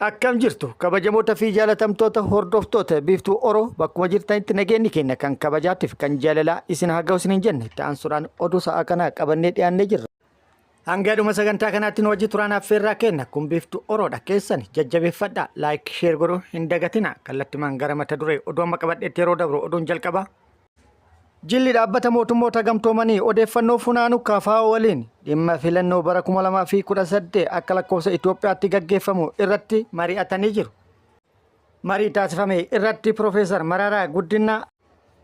Akkam jirtu kabajamoota fi jaalatamtoota hordoftoota Biiftuu Oro, bakkuma jirtanitti nageenyi keenya kan kabajaatiif kan jaalalaa isin haa ga'u isiniin jenne. Itti aansuudhaan oduu sa'a kanaa qabannee dhiyaannee jirra. Hanga dhuma sagantaa kanaatti nu wajji turaan affeerraa kenna. Kun Biiftuu Oroodha, keessan jajjabeeffadhaa, like, share godhuu hin dagatina. Kallattimaan gara mata duree oduu amma qabadheetti yeroo dabru, oduun jalqabaa. Jilli Dhaabbata Mootummoota Gamtoomanii odeeffannoo funaanu KFO waliin dhimma filannoo bara 2018 akka lakkoofsa Itoophiyaatti gaggeeffamu irratti mari'atanii jiru. Marii taasifame irratti Piroofeesar Mararaa Guddinaa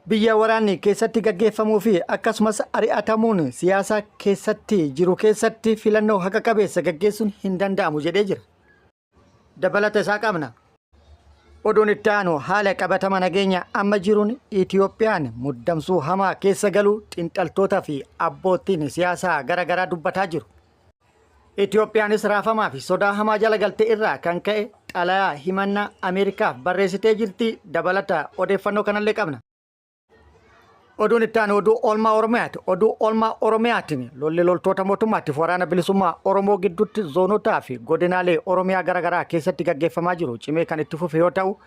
biyya waraanni keessatti gaggeeffamuu fi akkasumas ari'atamuun siyaasaa keessatti jiru keessatti filannoo haqa qabeessa gaggeessuun hin danda'amu jedhee jira. Dabalata isaa qabna. Oduun itti aanu haala qabatama nageenya amma jiruun Itiyoophiyaan muddamsuu hamaa keessa galuu xiinxaltoota fi abboottiin siyaasaa gara garaa dubbataa jiru. Itiyoophiyaanis raafamaa fi sodaa hamaa jala galte irraa kan ka'e xalayaa himannaa Ameerikaaf barreessitee jirti. Dabalata odeeffannoo kanallee qabna. Oduun itti aanu oduu oolmaa Oromiyaati. Oduu oolmaa Oromiyaatiin lolli loltoota mootummaatiif Waraana Bilisummaa Oromoo gidduutti zoonotaa fi godinaalee Oromiyaa garaagaraa keessatti gaggeeffamaa jiru cimee kan itti fufe yoo ta'u,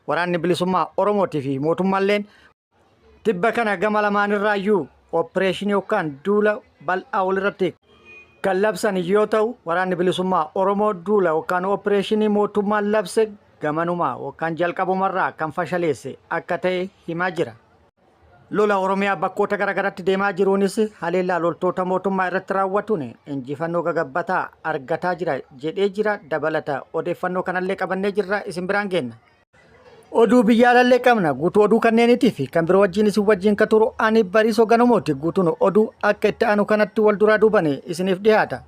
Waraanni Bilisummaa Oromootii fi mootummaalleen tibba kana gama lamaanirraayyuu opereeshinii yookaan duula bal'aa walirratti kan labsan yoo ta'u, Waraanni Bilisummaa Oromoo duula yookaan opereeshinii mootummaan labse gamanumaa yookaan jalqabumarraa kan fashaleesse akka ta'e himaa jira. Lola Oromiyaa bakkoota garaagaraatti deemaa jiruunis haleellaa loltoota mootummaa irratti raawwatuun injifannoo gagabbataa argataa jira jedhee jira. Dabalata odeeffannoo kanallee qabannee jirra, isin biraan geenna. Oduu biyya alallee qabna. Guutuu oduu kanneeniitii fi kan biroo wajjin isin wajjin ka turu ani Bariisoo Ganamooti. Guutuun oduu akka itti aanu kanatti wal duraa duuban isiniif dhiyaata.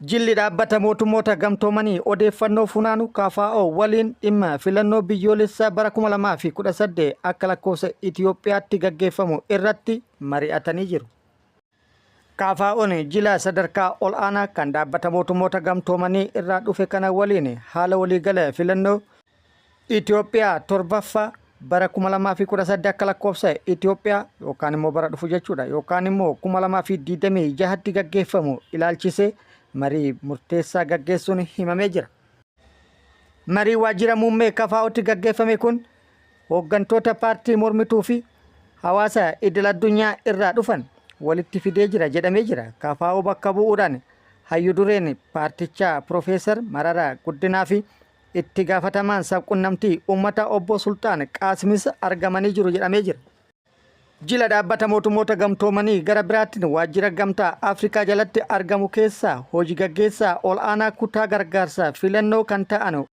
Jilli Dhaabbata Mootummoota Gamtoomanii odeeffannoo funaanu KFO waliin dhimma filannoo biyyoolessaa bara 2018 akka lakkoofsa Itiyoophiyaatti gaggeeffamu irratti mari'atanii jiru. KFO'n jila sadarkaa ol'aanaa kan Dhaabbata Mootummoota Gamtoomanii irraa dhufe kana waliin haala waliigala filannoo Itoophiyaa torbaffaa bara 2018 akka lakkoofsa Itoophiyaa yookaan immoo bara dhufu jechuudha, yookaan immoo 2026tti gaggeeffamu ilaalchisee marii murteessaa gaggeessuun himamee jira. Marii waajjira muummee KFO'tti gaggeeffame kun hooggantoota paartii mormituu fi hawaasa idil addunyaa irraa dhufan walitti fidee jira jedhamee jira. KFO bakka bu'uudhaan hayyu dureen paartichaa Piroofeesar Mararaa Guddinaa fi itti gaafatamaan sabqunnamtii uummataa obbo Sulxaan Qaasimis argamanii jiru jedhamee jira. Jila Dhaabbata Mootummoota Gamtoomanii gara biraatiin waajjira Gamtaa Afrikaa jalatti argamu keessaa hoji gaggeessaa ol'aanaa kutaa gargaarsa filannoo kan ta'an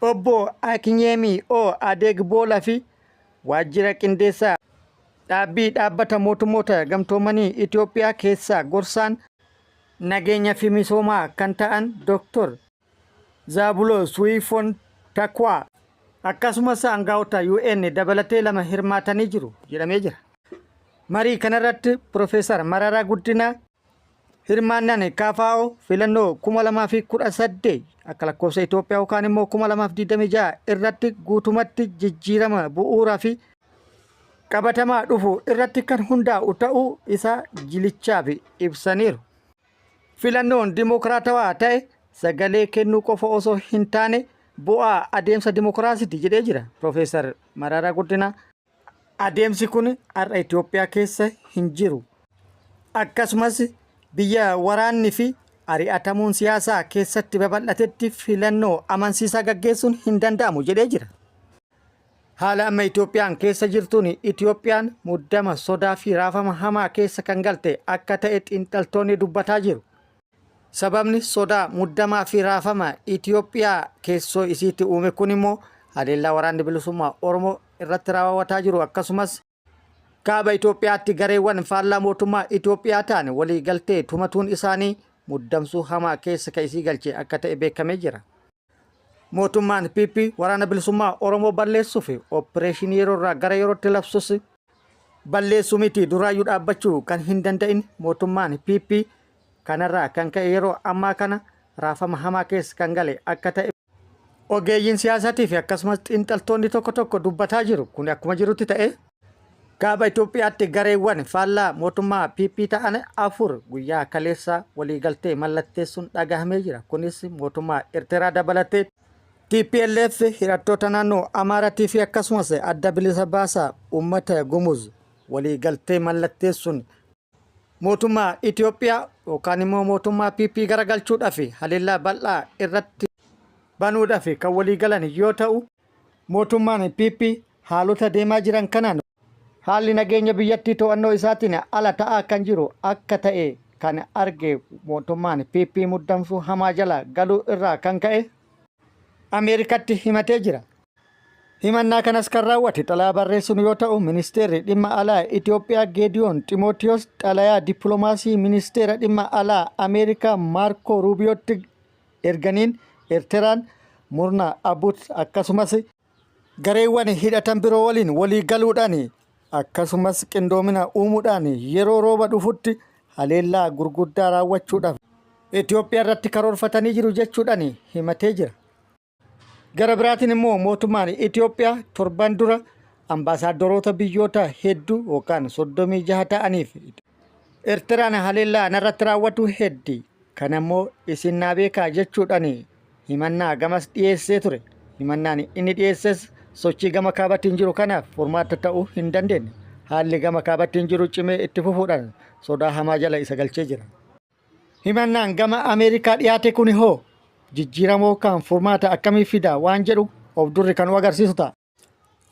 obbo Akinyeemii O Adeegboola fi waajjira qindeessaa dhaabbii Dhaabbata Mootummoota Gamtoomanii Itoophiyaa keessaa gorsaan nageenya fi misoomaa kan ta'an Dr. Zaabuloo Suwiifoon Takwaa akkasumas aangaa'ota UN dabalatee lama hirmaatanii jiru jedhamee jira. Marii kanarratti Piroofeesar Mararaa Guddinaa hirmaannaan KFO filannoo 2018 akka lakkoofsa Itoophiyaa yookaan immoo 2026 irratti guutumatti jijjiirama bu'uuraa fi qabatamaa dhufu irratti kan hundaa'u ta'uu isaa jilichaaf ibsaniiru. Filannoon dimokiraatawaa ta'e sagalee kennuu qofa osoo hin taane bu'aa adeemsa dimokiraasiiti jedhee jira Piroofeesar Mararaa Guddinaa. Adeemsi kun har'a Itoophiyaa keessa hin jiru. Akkasumas biyya waraanni fi ari'atamuun siyaasaa keessatti babal'atetti filannoo amansiisaa gaggeessuun hin danda'amu jedhee jira. Haala amma Itoophiyaan keessa jirtuun Itoophiyaan muddama, sodaa fi raafama hamaa keessa kan galte akka ta'e xiinxaltoonni dubbataa jiru. Sababni sodaa, muddamaa fi raafama Itoophiyaa keessoo isiitti uume kun immoo haleellaa Waraanni Bilisummaa Oromoo irratti raawwataa jiru, akkasumas Kaaba Itoophiyaatti gareewwan faallaa mootummaa Itoophiyaa ta'an walii galtee tumatuun isaanii muddamsuu hamaa keessa ka isii galche akka ta'e beekamee jira. Mootummaan PP Waraana Bilisummaa Oromoo balleessuuf oppireeshinii yeroo irraa gara yerootti labsus, balleessuu miti duraayyuu dhaabbachuu kan hin danda'in mootummaan PP kanarraa kan ka'e yeroo ammaa kana raafama hamaa keessa kan gale akka ta'e ogeeyyiin siyaasaatii fi akkasumas xiinxaltoonni tokko tokko dubbataa jiru. Kun akkuma jirutti ta'e, Kaaba Itoophiyaatti gareewwan faallaa mootummaa PP ta'an afur guyyaa kaleessaa waliigaltee mallatteessuun dhagahamee jira. Kunis mootummaa Ertiraa dabalatee Tplf hidhattoota naannoo Amaaratii fi akkasumas Adda Bilisa Baasaa Uummata Gumuz walii galtee mallatteessuun mootummaa Itoophiyaa yookaan immoo mootummaa PP garagalchuudhaaf haleellaa bal'aa irratti banuudhaaf kan walii galan yoo ta'u, mootummaan PP haalota deemaa jiran kanaan haalli nageenya biyyattii to'annoo isaatiin ala ta'aa kan jiru akka ta'e kan arge mootummaan PP muddamsuu hamaa jala galuu irraa kan ka'e Ameerikatti himatee jira. Himannaa kanas kan raawwate xalayaa barreessuun yoo ta'u, ministeerri dhimma alaa Itoophiyaa Geediyoon Ximootiyoos xalayaa dippiloomaasii ministeera dhimma alaa Ameerikaa Maarkoo Ruubiyootti erganiin Eertiraan murna Abut akkasumas gareewwan hidhatan biroo waliin walii galuudhaan akkasumas qindoomina uumuudhaan yeroo rooba dhufutti haleellaa gurguddaa raawwachuudhaaf Itoophiyaa irratti karoorfatanii jiru jechuudhaan himatee jira. Gara biraatiin immoo mootummaan Itoophiyaa torban dura ambaasaaddoroota biyyoota hedduu yookaan 36 ta'aniif Eertiraan haleellaa narratti raawwatu heddi. Kana immoo isin naa beekaa jechuudhaan himannaa gamas dhiyeessee ture. Himannaan inni dhiyeesses sochii gama kaabatiin jiru kanaaf furmaata ta'uu hin dandeenye. Haalli gama kaabatiin jiru cimee itti fufuudhaan sodaa hamaa jala isa galchee jira. Himannaan gama Ameerikaa dhiyaate kuni hoo jijjiiramoo kan furmaata akkamii fida waan jedhu of durri kan nu agarsiisu ta'a.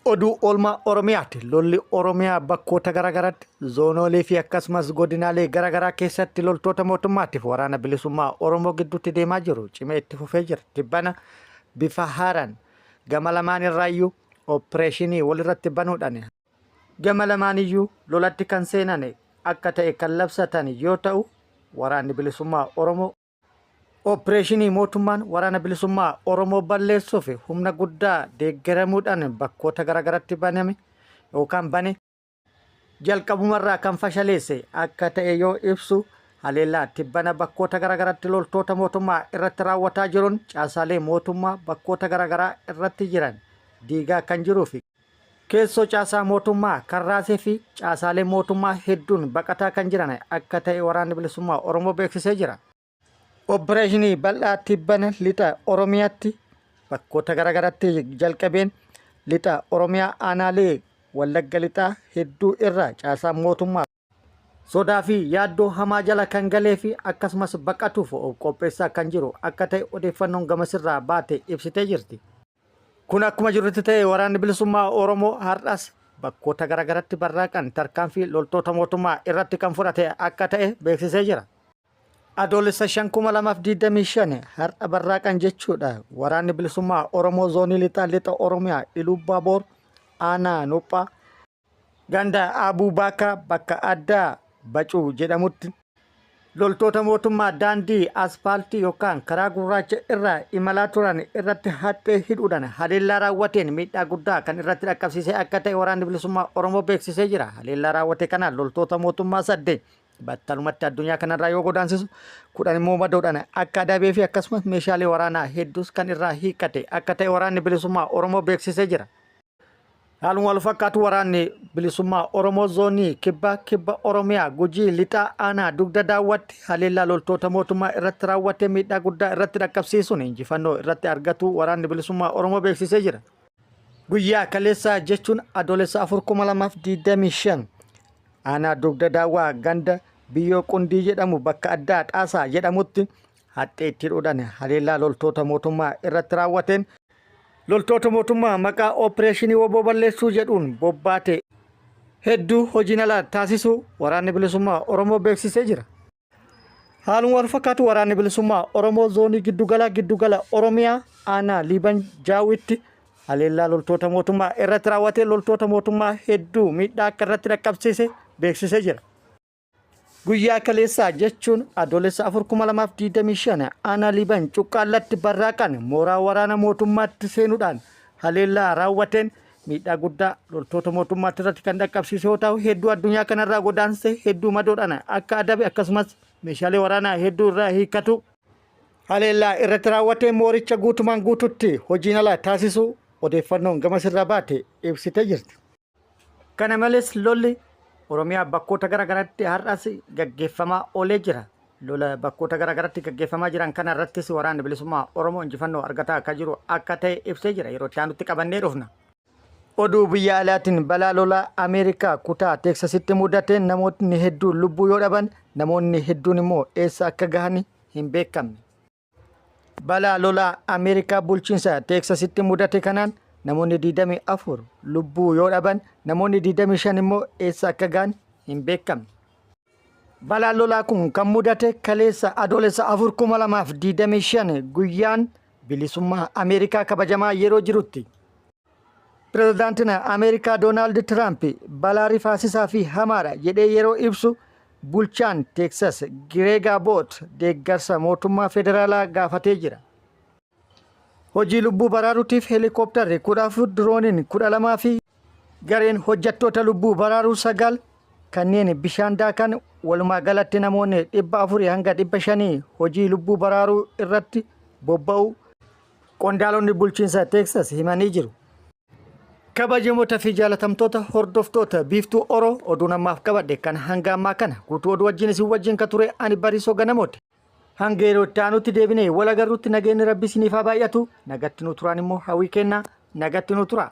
Oduu oolmaa Oromiyaati. Lolli Oromiyaa bakkoota garaagaraatti zoonoolee fi akkasumas godinaalee garaagaraa keessatti loltoota mootummaatiif waraana bilisummaa Oromoo gidduutti deemaa jiru cimee itti fufee jira. Tibbana bifa haaraan gama lamaan irraayyuu opereeshinii walirratti banuudhaan gama lamaaniyyuu lolatti kan seenan akka ta'e kan labsatan yoo ta'u waraanni bilisummaa Oromoo Opereeshinii mootummaan Waraana Bilisummaa Oromoo balleessuuf humna guddaa deeggaramuudhaan bakkoota garaagaratti baname yookaan bane jalqabumarraa kan fashaleesse akka ta'e yoo ibsu haleellaa tibbana bakkoota garaagaratti loltoota mootummaa irratti raawwataa jiruun caasaalee mootummaa bakkoota garaagaraa irratti jiran diigaa kan jiruu fi keessoo caasaa mootummaa kan raasee fi caasaalee mootummaa hedduun baqataa kan jiran akka ta'e Waraanni Bilisummaa Oromoo beeksisee jira. Opereeshinii bal'aa tibbana lixa Oromiyaatti bakkoota garaagaraatti jalqabeen lixa Oromiyaa aanaalee Wallagga lixaa hedduu irraa caasaan mootummaa sodaa fi yaaddoo hamaa jala kan galee fi akkasumas baqatuuf of qopheessaa kan jiru akka ta'e odeeffannoon gamasirraa baate ibsitee jirti. Kun akkuma jirutti ta'e waraanni bilisummaa Oromoo har'as bakkoota garaagaratti barraaqan tarkaanfii loltoota mootummaa irratti kan fudhate akka ta'e beeksisee jira. Adoolessa 5,2025 har'a barraaqan jechuudha. Waraanni bilisummaa Oromoo zoonii lixaa lixa Oromiyaa Iluubbaaboor aanaa Nuphaa Ganda Abuu Baakaa bakka addaa Bacuu jedhamutti loltoota mootummaa daandii aspaaltii yookaan karaa gurraacha irra imalaa turan irratti haxxee hidhuudhaan haleellaa raawwateen miidhaa guddaa kan irratti dhaqqabsiisee akka ta'e waraanni bilisummaa Oromoo beeksisee jira. Haleellaa raawwate kanaan loltoota mootummaa saddeet battalumatti addunyaa kanarraa yoo godaansisu 10 immoo madoodhaan akka adabee fi akkasumas meeshaalee waraanaa hedduus kan irraa hiikkate akka ta'e waraanni bilisummaa Oromoo beeksisee jira. Haaluma wal fakkaatu waraanni bilisummaa Oromoo zoonii kibba kibba Oromiyaa Gujii lixaa aanaa dugda daawwatti haleellaa loltoota mootummaa irratti raawwatee miidhaa guddaa irratti dhaqqabsiisuun injifannoo irratti argatuu waraanni bilisummaa Oromoo beeksisee jira. Guyyaa kaleessaa jechuun Adoolessa 4,2025 aanaa dugda daawwaa ganda biyyoo qundii jedhamu bakka addaa xaasaa jedhamutti haxxee itti hidhuudhaan haleellaa loltoota mootummaa irratti raawwateen loltoota mootummaa maqaa opereeshinii woboo balleessuu jedhuun bobbaate hedduu hojiin ala taasisuu waraanni bilisummaa Oromoo beeksisee jira. Haaluma wal fakkaatu waraanni bilisummaa Oromoo zoonii giddugala giddugala Oromiyaa aanaa Liiban Jaawitti haleellaa loltoota mootummaa irratti raawwatee loltoota mootummaa hedduu miidhaa akka irratti dhaqqabsiise beeksisee jira. Guyyaa kaleessaa jechuun Adoolessa 4,2025 aanaa Liiban Cuqqaallatti barraaqan mooraa waraana mootummaatti seenuudhaan haleellaa raawwateen miidhaa guddaa loltoota mootummaatti irratti kan dhaqqabsiise yoo ta'u hedduu addunyaa kanarraa godaanse hedduu madoodhaan akka adabe akkasumas meeshaalee waraanaa hedduu irraa hiikkatu haleellaa irratti raawwatee mooricha guutumaan guututti hojiin ala taasisuu odeeffannoon gamasirraa baate ibsitee jirti. Kana malees lolli Oromiyaa bakkoota gara garaatti har'as gaggeeffamaa oolee jira. Lola bakkoota garaagaraatti gaggeeffamaa jiran kana irrattis Waraanni Bilisummaa Oromoo injifannoo argataa akka jiru akka ta'e ibsee jira. Yeroo itti aanutti qabannee dhufna. Oduu biyya alaatiin balaa lolaa Ameerikaa kutaa Teeksasitti mudateen namootni hedduun lubbuu yoo dhaban namoonni hedduun immoo eessa akka gahan hin beekamne. Balaa lolaa Ameerikaa bulchiinsa Teeksasitti mudate kanaan namoonni 24 lubbuu yoo dhaban namoonni 25 immoo eessa akka gahan hin beekamne. Balaan lolaa kun kan mudate kaleessa Adoolessa 4 2025 guyyaan bilisummaa Ameerikaa kabajamaa yeroo jirutti. Pirezidaantiin Ameerikaa Doonaald Tiraamp balaa rifaasisaa fi hamaadha jedhee yeroo ibsu bulchaan Teeksas Gireeg Aboot deeggarsa mootummaa federaalaa gaafatee jira. Hojii lubbuu baraaruutiif heelikooptarri 14 dirooniin 12 fi gareen hojjettoota lubbuu baraaruu 9 kanneen bishaan daakan walumaa galatti namoonni 400 hanga 500 hojii lubbuu baraaruu irratti bobba'uu qondaalonni bulchiinsa Teeksas himanii jiru. Kabajamoota fi jaalatamtoota hordoftoota Biiftuu Oro oduun ammaaf qabadhe kan hanga ammaa kana guutuu oduu wajjin isin wajjin ka ture ani Bariisoo Ganamooti. Hanga yeroo itti aanutti deebinee wal agarrutti nageenyi Rabbi isiniif haa baay'atu. Nagatti nu turaan immoo hawwii kenna. Nagatti nu tura.